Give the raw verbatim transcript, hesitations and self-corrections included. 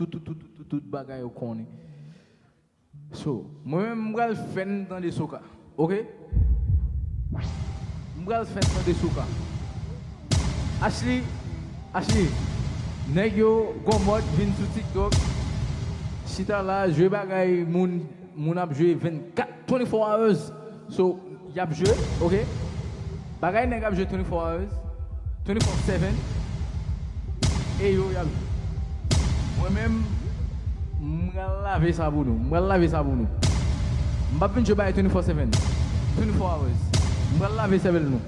tout, tout, tout, tout, tout, tout bagay yo konnen. So, mwen menm, m pral fè n tande soca. Oke? M pral fè n tande soca. Ashley, Ashley, nèg yo gon mòd vin sou TikTok, chita la, jwe bagay moun, moun ap jwe vennkat, twenty-four hours. So, y ap jwe, oke? Bagay nèg ap jwe twenty-four hours, twenty-four seven. E yo, y ap jwe. Mwen menm, m pral lave sa pou nou. M pral lave sa pou nou. M p ap vin jwe bagay twenty-four seven, twenty-four hours. M pral lave sèvèl nou.